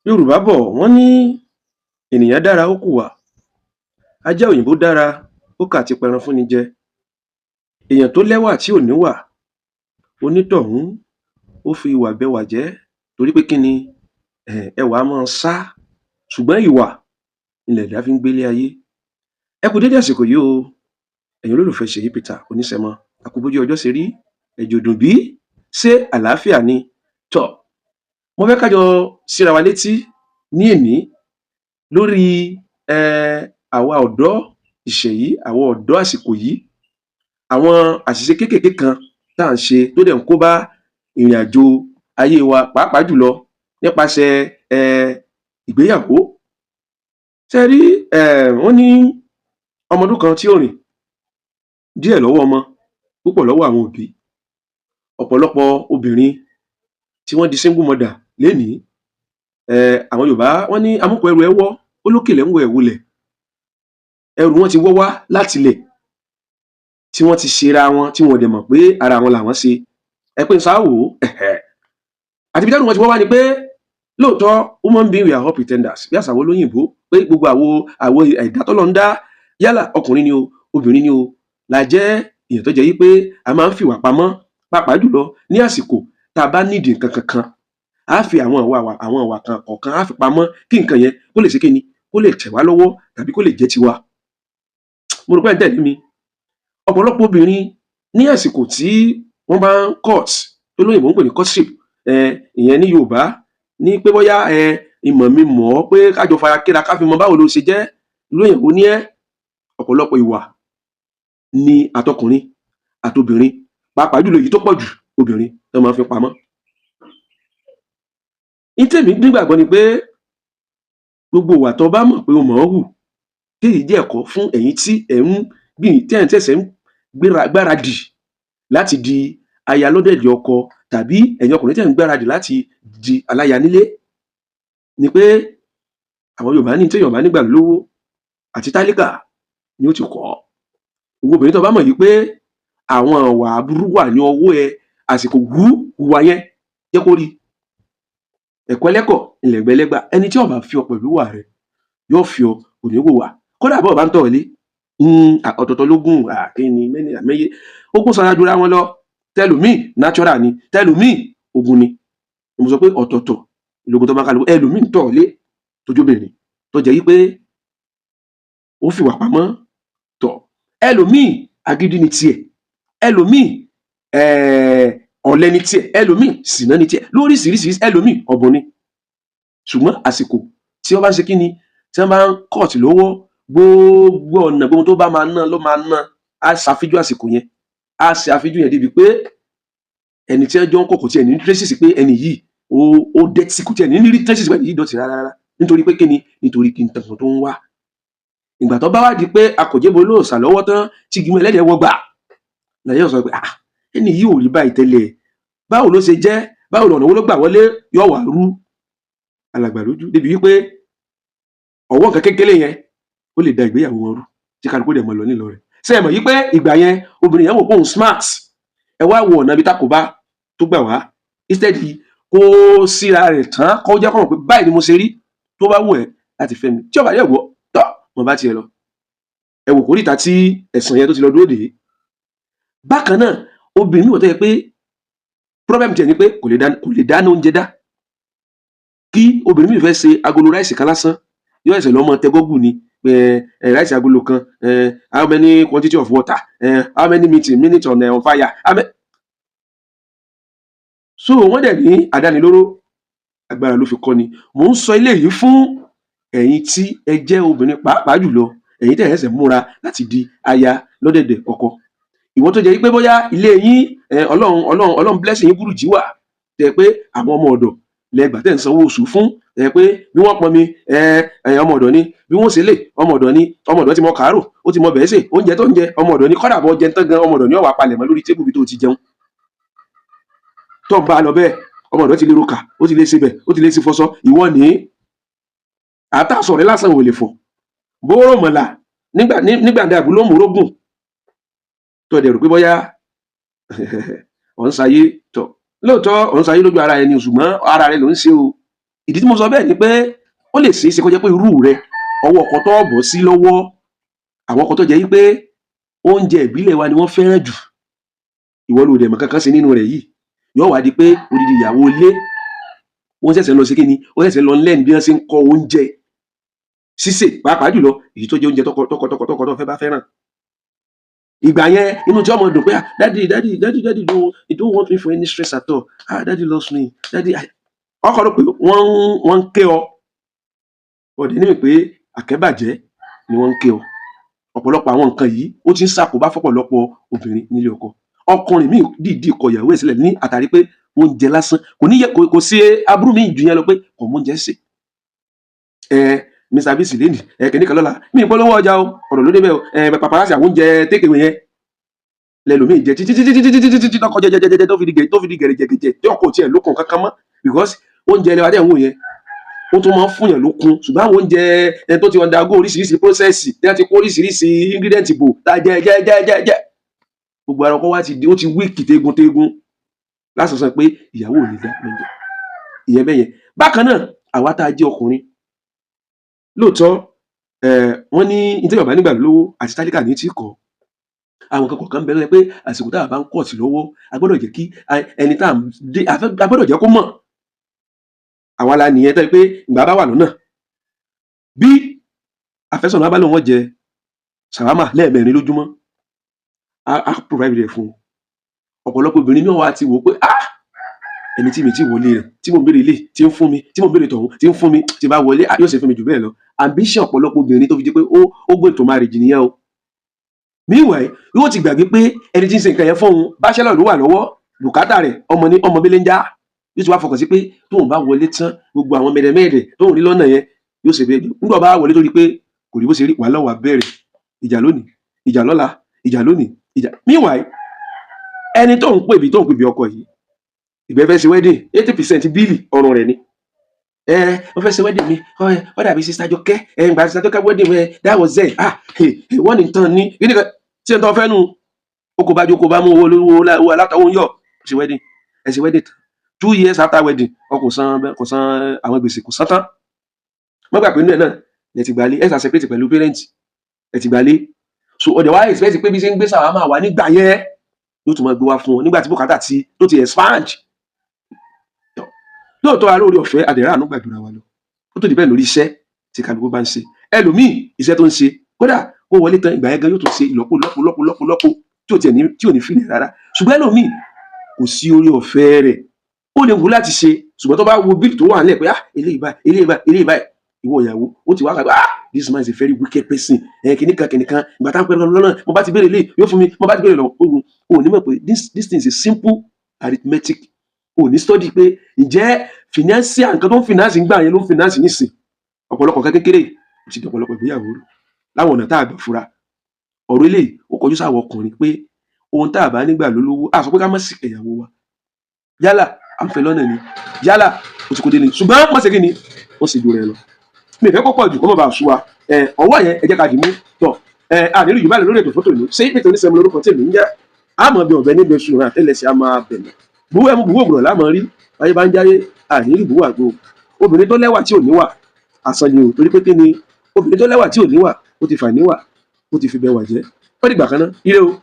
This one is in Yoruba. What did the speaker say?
Yorùbá bọ̀, wọ́n ní ènìyàn dára, ó kùwà. Ajá òyìnbó dára, ó kà ti pẹran fúnni jẹ. Èèyàn tó lẹ́wà tí ò níwà, onítọ̀hún ó fi ìwà bẹwà jẹ́, torí pé kí ni? Ẹwà á máa sá, ṣùgbọ́n ìwà lẹ̀dá fi ń gbélé ayé. Ẹ kú dédé àsìkò yìí o, ẹ̀yin olólùfẹ́ Ṣèyí Peter Oníṣẹmọ. A kú bójú ọjọ́ ṣe rí, ẹ̀jẹ̀ ò dùn bí? Ṣé àlàáfíà ni? Tọ̀, mo fẹ́ ká jọ síra wa létí ní èní lórí àwa ọ̀dọ́ ìṣẹ̀yí, àwọn ọ̀dọ́ àsìkò yìí, àwọn àṣìṣe kéékèèké kan tá à ń ṣe tó dẹ̀ ń kó bá ìrìn àjò ayé wa, pàápàá jùlọ nípasẹ̀ ìgbéyàwó. Ṣé ẹ rí, wọ́n ní ọmọ ọdún kan tí ò rìn, díẹ̀ lọ́wọ́ ọmọ, púpọ̀ lọ́wọ́ àwọn òbí. Ọ̀pọ̀lọpọ̀ obìnrin tí wọ́n di single mother lénìí, àwọn Yorùbá, wọ́n ní amúkùn ẹrù ẹ wọ́, ó lókè lẹ̀ ń wò ẹ̀ wolẹ̀. Ẹrù wọn ti wọ́ wá látilẹ̀, tí wọ́n ti ṣera wọn, tí wọn ò dẹ̀ mọ̀ pé ara wọn làwọn ṣe. Ẹ pé n ṣáà wò ó, àti ibi tẹ́rù wọn ti wọ́ wá ni pé lóòótọ́, human being, we are all pretenders, bí àṣà àwọn olóyìnbó, pé gbogbo àwo ẹ̀dá tọ́lọ́run dá, yálà ọkùnrin ni o, obìnrin ni o, la jẹ́ èèyàn tó jẹ́ wí pé a máa ń fìwà pamọ́, pàápàá jùlọ ní àsìkò tá a bá nídìí nǹkan kankan. Á fi àwọn ìwà kan kọ̀ọ̀kan, á fi pamọ́ kí nǹkan yẹn kó lè ṣe kíni, kó lè tẹ̀ wá lọ́wọ́ tàbí kó lè jẹ́ tiwa. Mo rò pé ẹ̀ ń tẹ̀lé mi. Ọ̀pọ̀lọpọ̀ obìnrin, ní àsìkò tí wọ́n bá ń court, tó lóyìnbó ń pè ní courtship, ìyẹn ní Yorùbá ní pé bóyá ìmọ̀ mi mọ̀ ọ́, pé ká jọ fara kíra, ká fi mọ báwo ló ṣe jẹ́, irú èèyàn wo ni ẹ́. Ọ̀pọ̀lọpọ̀ ìwà ni àtọkùnrin àtobìnrin, pàápàá jùlọ èyí tó pọ̀ jù, obìnrin tó máa ń fi pamọ́. Ní tèmi nígbàgbọ́ ni pé gbogbo ìwà tó bá mọ̀ pé o mọ̀ ọ́ hù, kéyìí jẹ́ ẹ̀kọ́ fún ẹ̀yin tí ẹ̀ ń gbìn, tí ẹ̀ ń ṣẹ̀ṣẹ̀ ń gbéra gbáradì láti di aya lọ́dẹ̀dẹ̀ ọkọ, tàbí ẹ̀yin ọkùnrin tí ẹ̀ ń gbáradì láti di aláya nílé, ni pé àwọn Yorùbá ní téèyàn bá nígbà lówó àti tálíkà ni ó ti kọ́. Ìwọ obìnrin tó bá mọ̀ yìí pé àwọn ìwà aburú wà ní ọwọ́ ẹ, àsìkò wú hùwà yẹn, jẹ́ kó rí ẹ̀kọ́ ẹlẹ́kọ̀ ilẹ̀gbẹ́lẹ́gbà. Ẹni tí ó bá fi ọ pẹ̀lú ìwà rẹ̀, yóò fi ọ, kò ní wùwà. Kódà bọ́ọ̀ bá ń tọ̀ ilé, ọ̀tọ̀ọ̀tọ̀ lógún kíni mẹ́ni àmẹ́yẹ ogun sanra jura wọn lọ. Tẹlòmíì natural ni, tẹlòmíì ogun ni. Mo sọ pé ọ̀tọ̀ọ̀tọ̀ lógun tó bá kálukú. Ẹlòmíì ń tọ̀ ilé tó jóbìnrin tó jẹ́ wípé ó fìwà pamọ́ tọ̀, ẹlòmíì agídí ni tiẹ̀, ẹlòmíì ọ̀lẹ ni tiẹ̀, ẹlòmíì ṣìnà ni tiẹ̀, lóríṣiríṣi, ẹlòmíì ọ̀bùn ni. Ṣùgbọ́n àsìkò tí wọ́n bá ń ṣe kíni, tí wọ́n bá ń court lọ́wọ́, gbogbo ọ̀nà gbogbo tó bá máa ná ló máa ná. Á ṣàfíjú àsìkò yẹn, á ṣe àfíjú yẹn débi pé ẹni tí wọ́n jọ ń kọ̀ kò tiẹ̀ ní traces pé ẹni yìí ó dẹ́tí, kò tiẹ̀ ní rí traces pé ẹni yìí dọ̀tí rárá rárá. Nítorí pé kíni? Nítorí kí n tàn tó ń wá. Ìgbà tó bá wá di pé akọ̀jẹ́bọ olóòṣà lọ́wọ́ tán, tí gímọ̀ ẹlẹ́dẹ̀ẹ́ wọ gbà nàìjíríà, sọ pé, "Ah, ẹni yìí ò rí báyìí tẹ́lẹ̀, báwo ló ṣe jẹ́? Báwo lọ̀nà wo ló gbà wọlé?" Yóò wá rú alàgbà lójú débi wípé ọwọ́ nǹkan kékeré yẹn, ó lè da ìgbéyàwó wọn rú, tí kálukú dẹ̀ mọ́ lọ nílọ rẹ̀. Ṣé ẹ mọ̀ yí pé ìgbà yẹn, obìnrin yẹn wò pé òun smart? Ẹ wá wo ọ̀nà ibi tákòbá tó gbà wá. Instead kó síra rẹ̀ tán, kó jẹ́ kó mọ̀ pé báyìí ni mo ṣe rí, tó bá wù ẹ́ láti fẹ́ mi, tí ó bá yẹ̀ wọ́ tọ́, mo bá tiẹ̀ lọ. Ẹ wò kórìíta tí ẹ̀sán yẹn tó ti lọ dúró dè é. Bákan náà, obìnrin mi wò tó yẹ pé problem tiẹ̀ ni pé kò lè dáná oúnjẹ dá. Kí obìnrin mi fẹ́ ṣe agolo rice kan lásán, yóò ẹsẹ̀ lọ́mọ tẹ Google ni pé ẹ rice agolo kan, how many quantity of water, how many minutes on fire, how many. So wọ́n dẹ̀ ní àdánilóró, agbára ló fi kọ́ ni. Mò ń sọ eléyìí fún ẹ̀yin tí ẹ jẹ́ obìnrin, pàápàá jùlọ ẹ̀yin tẹ́ ẹ̀ ṣẹ̀ṣẹ̀ múra láti di aya lọ́dẹ̀dẹ̀ ọkọ. Ìwọ tó jẹ́ wípé bóyá ilé yín, Ọlọ́run blessing yín burújí wà, tẹ́ pé àwọn ọmọ ọ̀dọ̀ lẹ́gbà tẹ́ ń sanwó oṣù fún, ẹ pé bí wọ́n pọnmi, ẹ ọmọ ọ̀dọ̀ ni, bí wọ́n ṣe lè, ọmọ ọ̀dọ̀ ni. Ọmọ ọ̀dọ̀ ti mọ kàárò, ó ti mọ bẹ́ẹ̀ sè oúnjẹ tó ń jẹ, ọmọ ọ̀dọ̀ ni. Kọ́dà bọ́ jẹun tán gan, ọmọ ọ̀dọ̀ ni ó wà palẹ̀mọ́ lórí table bí tó ti jẹun. Tó ń bá a lọ bẹ́ẹ̀, ọmọ ọ̀dọ̀ ti lè roka, ó ti lè ṣe bẹ̀, ó ti lè ṣe fọṣọ. Ìwọ ní àtàsọ̀ rẹ lásán ò lè fọ̀ bóró mọ̀là nígbà nígbà dàbí ló mórógùn tó dẹ̀ rò pé bóyá ọ̀ ń sayé tọ̀. Lóòótọ́, ọ̀ ń sayé lójú ara ẹni, ṣùgbọ́n ara rẹ ló ń ṣe o. Ìdí tí mo sọ bẹ́ẹ̀ ni pé ó lè ṣeé ṣe kó jẹ́ pé irú rẹ, ọwọ́ ọkọ tó bọ́ sí lọ́wọ́, àwọn ọkọ tó jẹ́ wípé oúnjẹ ìbílẹ̀ wa ni wọ́n fẹ́ràn jù, ìwọ ló dẹ̀ mọ̀ kankan sí nínú rẹ̀ yìí, yóò wá di pé odidi ìyàwó ilé, wọ́n ṣẹ̀ṣẹ̀ lọ sí kí ni, wọ́n ṣẹ̀ṣẹ̀ lọ learn bí wọ́n ṣe ń kọ́ oúnjẹ sísè, pàápàá jùlọ èyí tó jẹ́ oúnjẹ tọkọ tọkọ tọkọ tọkọ tó fẹ́ bá fẹ́ràn. Ìgbà yẹn, inú tí ọmọ dùn pé, "Ah, daddy, daddy, daddy, daddy don't, he don't want me for any stress at all. Ah, daddy loves me, daddy." Ọkọ rò pé wọ́n ń ké ọ ọ̀dẹ̀ níbi pé àkẹ́bàjẹ́ ni wọ́n ń ké ọ. Ọ̀pọ̀lọpọ̀ àwọn nǹkan yìí, ó ti ń ṣàkóbá fọ́pọ̀lọpọ̀ obìnrin nílé ọkọ. Ọkùnrin míì dìídì kọ ìyàwó ẹ̀ sílẹ̀ ní àtàrí pé oúnjẹ lásán kò ní yẹ kò sí aburú míì jù yẹn lọ, pé kò mú oúnjẹ sè. Ẹ Mr Biggs lẹ́nì ẹ kìnìún kan lọ́la, mí ìpolówó ọjà o, ọ̀rọ̀ ló débẹ̀ o. Ẹ paparazzi, àwọn oúnjẹ takeaway yẹn lẹlòmíì jẹ títí títí títí títí títí tọkọ jẹjẹjẹjẹ tó fi di gẹ̀rẹ́jẹgẹjẹ tí ọkọ tiẹ̀ lókun kankan mọ́, because oúnjẹ ilé wa dẹ̀ ń wò yẹn, ó tún máa ń fún yàn lókun. Ṣùgbọ́n àwọn oúnjẹ ẹni tó ti undergo oríṣiríṣi process, tí wọ́n ti kó oríṣiríṣi ingredient bò tá jẹ jẹ jẹ jẹ jẹ, gbogbo ara ọkọ wa ti di, ó ti weak tegun tegun láti sọ pé ìyàwó ò ní dá lóúnjẹ ìyẹn bẹ́yẹn. Bákan náà, àwa tá a jẹ́ ọkùnrin, lóòótọ́ wọ́n ní ní tí bàbá nígbà lówó àti tálíkà ní tí kọ́ àwọn nǹkan kọ̀ọ̀kan bẹ lọ́yẹ pé àsìkò tá a bá ń court lọ́wọ́, a gbọ́dọ̀ jẹ́ kí ẹni tá à ń dé a gbọ́dọ̀ jẹ́ kó mọ̀ àwa la nìyẹn tó yẹ pé ìgbà bá wà lọ́nà, bí àfẹ́sọ̀nà bá lóun wọ́n jẹ ṣàwámà lẹ́ẹ̀mẹrin lójúmọ́, á provide rẹ̀ fún un. Ọ̀pọ̀lọpọ̀ obìnrin náà wá ti wò ó pé, ah, ẹni tí mi ti wọlé rẹ̀, tí mo ń béèrè ilé tí ń fún mi, tí mo ń béèrè tọ̀hún tí ń fún mi, tí bá wọlé, ah, yóò ṣe fún mi jù bẹ́ẹ̀ lọ. Ambition ọ̀pọ̀lọpọ̀ obìnrin tó fi di pé ó gbé ètò marriage nìyẹn o. Meanwhile, yóò ti gbàgbé pé ẹni tí ń ṣe nǹkan yẹn fóun, bachelor ló wà lọ́wọ́, bùkátà rẹ̀ ọmọ ní ọmọ bílẹ̀ ń já. Yóò ti wá fọkàn sí pé tóun bá wọlé tán, gbogbo àwọn mẹ̀rẹ̀mẹ̀rẹ̀ tóun rí lọ́nà yẹn yóò ṣe bẹ́ẹ̀. Nígbà bá wọlé, tó rí pé kò rí bó ṣe rí, wàhálà wà bẹ̀rẹ̀, ìjà lónìí, ìjà lọ́la, ìjà lónìí, ìjà. Meanwhile, ẹni tó ń pè bí ọkọ yìí, ìgbẹ́ fẹ́ ṣe wedding, 80% bill ọrùn rẹ̀ ni. Ẹ wọ́n fẹ́ ṣe wedding mi, ọ dàbí Sister Jọkẹ́. Ẹ ìgbà Sister Jọkẹ́ wedding rẹ, that was it. Ah, wọ́n ní tán ní kíni kan tí ẹ tó fẹ́ nu o, kò bá jó, kò bá mú owó olówó, owó alátọwọ́ ń yọ ṣe wedding. Ẹ ṣe wedding tán, 2 years after wedding, ọ kò san àwọn gbèsè, kò san tán. Wọ́n gbà pé inú ẹ̀ náà lẹ ti gbalé, ẹ ṣà separate pẹ̀lú parent, ẹ ti gbalé. So ọ̀dẹ̀ wá expect pé bí ṣe ń gbé sàwọn máa wà nígbà yẹn, yóò tún máa gbé wá fún ọ nígbà tí bùkátà ti tó ti expand. Lóòótọ́, aróore ọ̀fẹ́ àdẹ̀rà àánú gbàdúrà wa lọ, ó tó dìbẹ́ lórí iṣẹ́ tí kálukú bá ń ṣe. Ẹlòmíì, iṣẹ́ tó ń ṣe, kódà kó wọlé tán, ìgbà yẹn gan yóò tún ṣe ìlọ́po lọ́po lọ́po lọ́po lọ́po tí ò tiẹ̀ ní, tí ò ní fìlẹ̀ rárá. Ṣùgbọ́n ẹlòmíì, kò sí orí ọ̀fẹ́ rẹ̀, ó lè wù láti ṣe, ṣùgbọ́n tó bá wo bill tó wà nílẹ̀ pé, ah, eléyìí báyìí, eléyìí báyìí, eléyìí báyìí, ìwọ ìyàwó, ó ti wá kàgbé, "Ah, this man is a very wicked person." Ẹ kìnnìkan kìnnìkan, ìgbà táwọn pẹ̀lú lọ́nà, mo bá ti béèrè lé, yóò fún mi, mo bá ti béèrè lọ́wọ́ òun ò ní mọ̀ pé this thing is a simple arithmetic. Ò ní study pé ǹjẹ́ financial nǹkan tó ń finance ń gbà yẹn ló ń finance nísìn. Ọ̀pọ̀lọpọ̀ nǹkan kékeré ó ti di ọ̀pọ̀lọpọ̀ ìgbéyàwó rú láwọn ọ̀nà tá a gbà fura. Ọ̀rọ̀ eléyìí, ó kọjú sáwọn ọkùnrin pé ohun tá a bá nígbà lólówó, a sọ pé ká má sì ìyàwó wa, yálà à ń fẹ́ lọ́nà ni, yálà ó ti kó dé ni, ṣùgbọ́n má ṣe kí ni, ó sì ju rẹ̀ lọ. Mi ì fẹ́ kó pọ̀ jù, kó má bàa sú wa. Ẹ ọwọ́ yẹn, ẹ jẹ́ ká dì mú tọ̀. Ẹ ànílù yìí báyìí lórí ètò fótó ní ṣé ìpètè oníṣẹ́mu lórúkọ tèmi ń jẹ́. Àmọ́ bí ọ̀bẹ níbi oṣù rẹ̀ àtẹ́lẹsẹ̀ á máa bẹ̀rẹ̀ buwọ́ ẹmu buwọ́ ògùrọ̀ lámọ̀ rí báyé bá ń jáyé. Ànílù buwọ́ àgbo. Obìnrin tó lẹ́wà tí ò níwà, àsán ni o, torí pé kí ni? Obìnrin tó lẹ́wà tí ò níwà, ó ti fà níwà, ó ti fi bẹ́ẹ̀ wà jẹ́. Ó dìgbà kan náà, ire o.